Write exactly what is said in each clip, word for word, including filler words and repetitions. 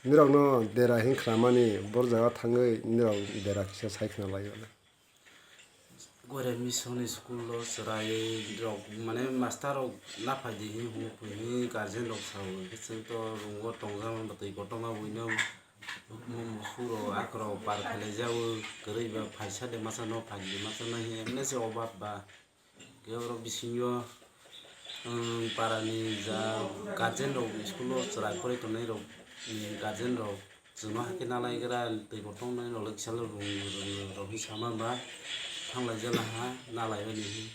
Nirokno dera hin khnamani bor jaga thangwi nirok dera kisa sai khna lai. Goire misoni school o chwrai rok mane master rok naphai di hin hwnwi guardian rok sao, hwnkhe chwng to room o tongjakma twi kotorma buino. Mung musuk rok akhorok par khlai jago, kwrwi ba phaisa de masa no phai di masa no hiya emne se obab ba. Khe oro bisingo, um, parani ja guardian rok school o chwrai porwi tongnai rok ni guardian rok chwngno hakhe nalai gra twi kotorma rok le kisa le rung rung rok hin sama ba thanglai jala ha nalai bani hin.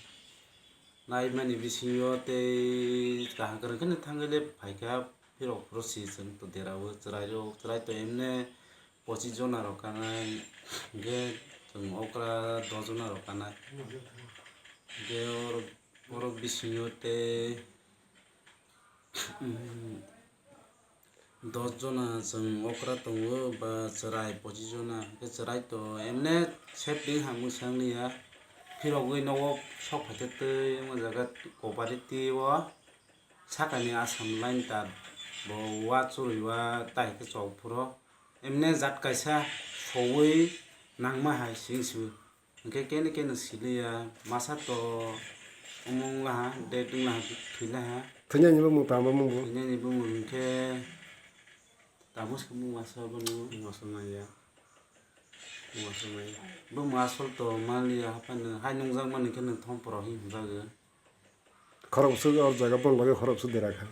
Naimani bisingo tei kaham kwrwng kheno thangwi le phaikha, phirok phuru si chwng to derao chwrairok, chwrai to emne pochis jona rok kanai, hwnkhe chwng okra dos jona rok kanai. Hwnkhe oro, oro bisingo tei, um, dos jona chwng okra tongo ba chwrai pochis jona, hwnkhe chwrai to emne sep di hamwi sanglia, phirogwi nogo sok phaikhe twi wng jaga cooperative o sakani Assam line ta bo wa churwi wa tai khe chok phuro emne jat kaisa sowi nangma hai sing sio. Hwnkhe kene kene siliya, masa to omong laha, date wng laha, thwi laha. Thwinani bumung tamo bumung bo? Thwinani bumung hwnkhe tamo se bumung asa bono. Bumung asa maya. Bumung asa maya. Bumung asol to maliya haphano, hai nungjak mani khe nwng thom poro hi hwnjago. Khorok bwswk o jaga boni bagwi khorok bwswk dera kha.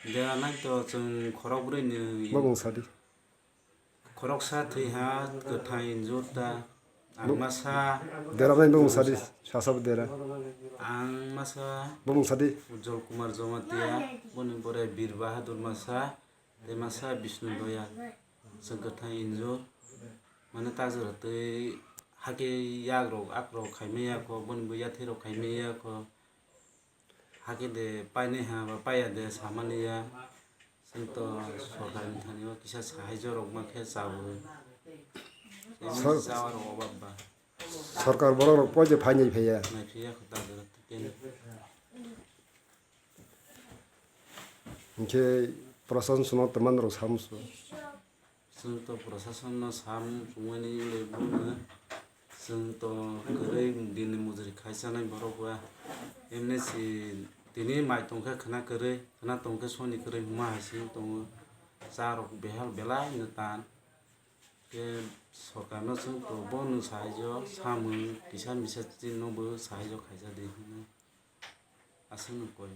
Dera nai to chwng khorok brwi ni. Bumung sadi. Khoroksa thwi ha, kwthang injur ta. Ang masa. Dera nai bumung sadi, sasa bo dera. Ang masa. Bumung sadi. Ujjol Kumar Jamatia, boni bore Bir Bahadur masa, tei masa Bishnu Doyal. Chwng kwthang injur. Mane ta jora twi hakhe yak rok, ak rok khaimaya kho, boni bo yathai rok khaimaya kho. Hakhe de painai ha ba paiya de samani ya. Chwng to sorkar ni thani o kisa sahai jorok ma khe chawi. Sor- Chawa rok obab ba. Sorkar borok rok poje phainai phaiya. Nai phiya kho ta jora twi khe. Hinkhe prasasonno tongmani rok samusu. Chwng to prasasonno sam chumani le buno. Chwng to kwrwi dini mujuri khai chanai borok ba. Emne si tini mai tongkhe khna kwrwi, khna tongkhe soni kwrwi hwnma hai se tongo. Cha rok behal belai no tan. Khe sorkarno chwng to bono sahaijo samung kisa misa chini no bo sahaijo khaisa di hwnwi aswkno koi.